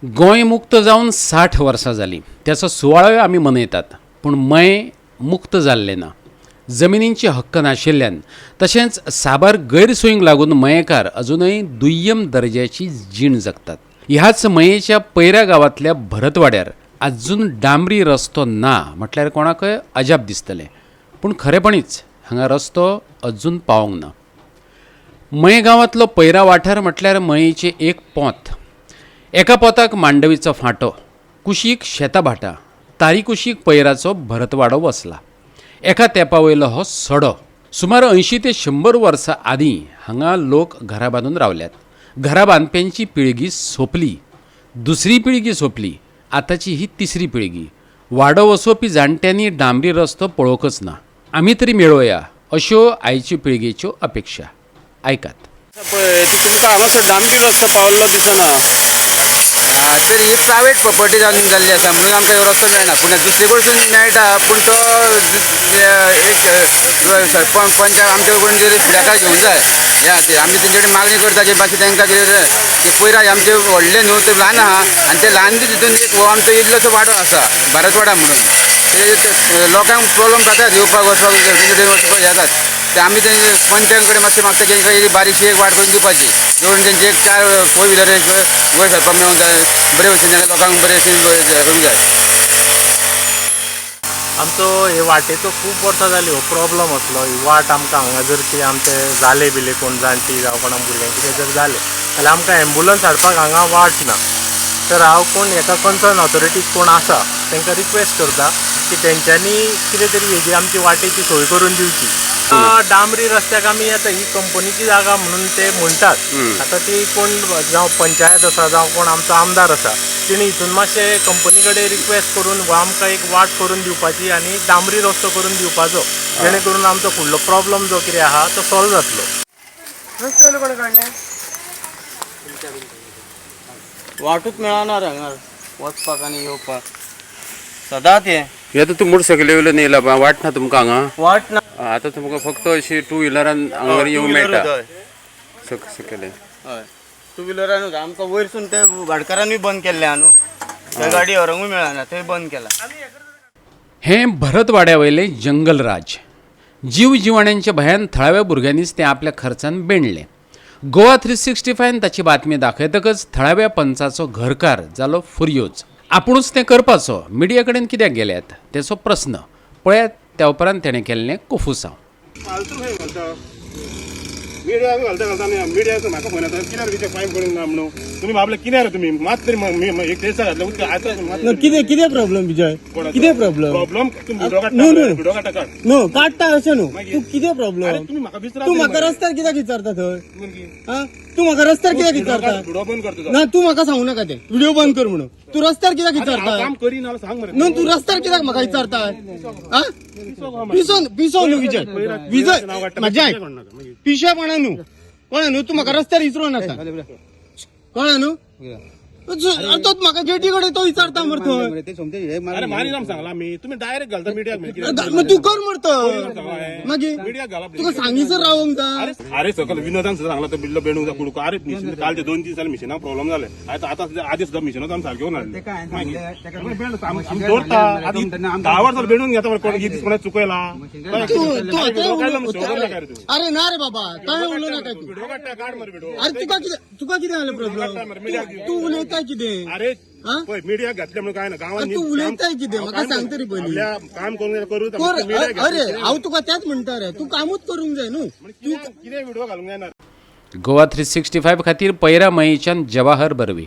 गोंय मुक्त जावन 60 वर्सां जालीं. त्याचो सुवाळोय आमी मनयतात, पूण मयें मुक्त जाल्लें ना. जमिनींचे हक्क नाशिल्ल्यान तशेंच साबार गैरसोयींक लागून मयेकार अजुनय दुय्यम दर्ज्याची जीण जगतात. ह्याच मयेच्या पयऱ्या गांवांतल्या भरतवाड्यार अजून डांबरी रस्तो ना म्हटल्यार कोणाकय अजाप दिसतलें, पूण खरेपणीच हांगा रस्तो अजून पावोंक ना. मये गांवांतलो पयरा वाठार म्हटल्यार मयेचें एक पोंत. एका पोताक मांडवीचो फांटो, कुशीक शेतां भाटां, तारी कुशीक पयराचो भरतवाडो वसला. एका तेंपा वयलो हो सडो. सुमार 80 ते 100 वर्सां आदीं हांगा लोक घरां बांदून रावल्यात. घरां बांदप्यांची पिळगी सोंपली, दुसरी पिळगी सोंपली, आतांची ही तिसरी पिळगी. वाडो वसोवपी जाणट्यांनी डांबरी रस्तो पळोवंकच ना. आमी तरी मेळोवया अश्यो आयच्यो पिळगेच्यो अपेक्षा. आयकात. पळय ती तुमकां हांगासर डांबरी रस्तो पावल्लो दिसना. तर ही प्रायवेट प्रॉपर्टी जावन जाल्ली आसा म्हणून आमकां हो रस्तो मेळना, पूण दुसरे कडसून मेळटा. पूण तो एक सरपंच पंच आमचे कडून तरी फुडाकार घेवंक जाय ह्या खातीर आमी तेंचे कडेन मागणी करता की मातशें तांकां कितें की पयर आमचे व्हडले न्हू ते ल्हान आहा आनी ते ल्हान तितून एक हो आमचो इल्लोसो वाडो आसा भारतवाडा म्हणून, ते लोकांक प्रॉब्लम जातात येवपाक वचपाक, तेंचे कडेन वचपाक येतात. ते आमी तेंचे पंचां कडेन मातशें मागता की तांकां एक बारीकशी एक वाट करून दिवपाची, जेवण तेंचे एक 4 फोर व्हिलर वयर सरपाक मेळोंक जाय, बरे भशेन तांकां लोकांक बरे भशेन करूंक जाय. आमचो हे वाटेचो खूब वर्सां जाली हो प्रॉब्लम आसलो. ही वाट आमकां हांगा जर कितें आमचें जालें बिलें कोण जाणटी जावं कोणा भुरग्यांक कितें जर जालें जाल्यार आमकां एम्बुलंस हाडपाक हांगा वाट ना. तर हांव कोण हेका कन्सर्न ऑथॉरिटीज कोण आसा तांकां रिक्वेस्ट करता की तेंच्यांनी कितें तरी हेजी आमची वाटेची सोय करून दिवची. डांबरी रस्त्याक आमी आतां ही कंपनीची जागा म्हणून ते म्हणटात. आतां ती कोण जावं पंचायत आसा जावं कोण आमचो आमदार आसा तेणी हितून मातशें कंपनी कडेन रिक्वेस्ट करून आमकां एक वाट करून दिवपाची आनी डांबरी रस्तो करून दिवपाचो, जेणे करून आमचो फुडलो प्रॉब्लम जो कितें आहा तो सॉल्व जातलो. रस्ते कोणें काडले? वाटूच मेळना रे हांगा वचपाक आनी येवपाक सदांच हें. हे आतां तूं मोटरसायकली वयल्यान येयला, वाट ना तुमकां हांगा? वाट ना. आतां तुमकां फक्त अशी टू व्हिलरान हांगा येवंक मेळटा. सकयले हय, टू व्हिलरानूच आमकां वयरसून ते भाटकारानूय बंद केल्लें आहा न्हू, थंय गाडी व्हरूंकूय मेळना, थंय बंद केला. हें भरतवाड्या वयलें जंगल राज. जीव जिवाण्यांच्या भंयान थळाव्या भुरग्यांनीच तें आपल्या खर्चान बेणलें. गोवा 365 ताची बातमी दाखयतकच थळाव्या पंचाचो घरकार जालो फुरयोज. आपुणूच तें करपाचो, मिडिया कडेन कित्याक गेल्यात तेचो प्रस्न. पळयात त्या उपरांत तेणें केल्लें कोफुसांव. मिडिया घालता घालता न्ही, मिडियाचो म्हाका फोन येता कित्याक विजय पायप करूंक ना म्हणून. तुमी बाबले कित्याक रे तुमी मात तरी एक देसा घातले उदक आतां. कितें कितें प्रॉब्लम विजय? कितें प्रॉब्लम? प्रॉब्लम तूं व्हिडियो काडटा, व्हिडियो काडटा काड. न्हू काडटा अशें न्हू, तूं कितें प्रॉब्लम? तुमी म्हाका विचारा. तूं म्हाका रस्त्यार कित्याक विचारता थंय? तूं म्हाका रस्त्यार कित्याक विचारता? व्हिडियो बंद करता. ना, तूं म्हाका सांगू नाका तें व्हिडियो बंद कर म्हणून. तूं रस्त्यार कित्याक विचारता? काम करीना सांग मरे. न्हू, तूं रस्त्यार कित्याक म्हाका विचारता? पिसो पिसो न्हू विजय, विजय म्हाजें आयक, पिशेपणा न्हू, कळ्ळें न्हू? तूं म्हाका रस्त्यार विचारूं नाका, कळ्ळें न्हू? तो म्हाका गेटी कडेन तो विचारता मरे थंय. अरे मारीना सांगला मी, तुम्ही डायरेक्ट घालता मिडियाक. तूं कर मरे मागीर मिडियाक घाला. तुका सांगिसर रावंक जाय. अरे सकल विनोदान सुद्दां सांगला तो बिल्लो बेणूंक जाय कुडको. अरे मिशीन कालचे 2 दीस जाले मिशिनाक प्रॉब्लम जाले. आतां आतां आदी सुद्दां मिशिनाक आमी सारकें हाडलें. दवरता आतां 10 वर्सां बेणून घेता मरे कोण दीस कोणें चुकयला. अरे ना रे बाबा, काय उलोवं नाका तूं. व्हिडियो काडटा काड मरे व्हिडियो. अरे तुका कितें तुका कितें जालें प्रॉब्लम? तूं उलयता कितें? अरे पळय मिडियाक घातले म्हणून काय ना गांवांत. तूं उलयता कितें म्हाका सांग तरी पयलीं. काम करूंक करूं. अरे हांव तुका तेंच म्हणटा रे, तूं कामूच करूंक जाय न्हू. तूं कितें व्हिडियो घालूंक जायना. गोवा 365 खातीर पैरा मयेच्यान जवाहर बर्वे.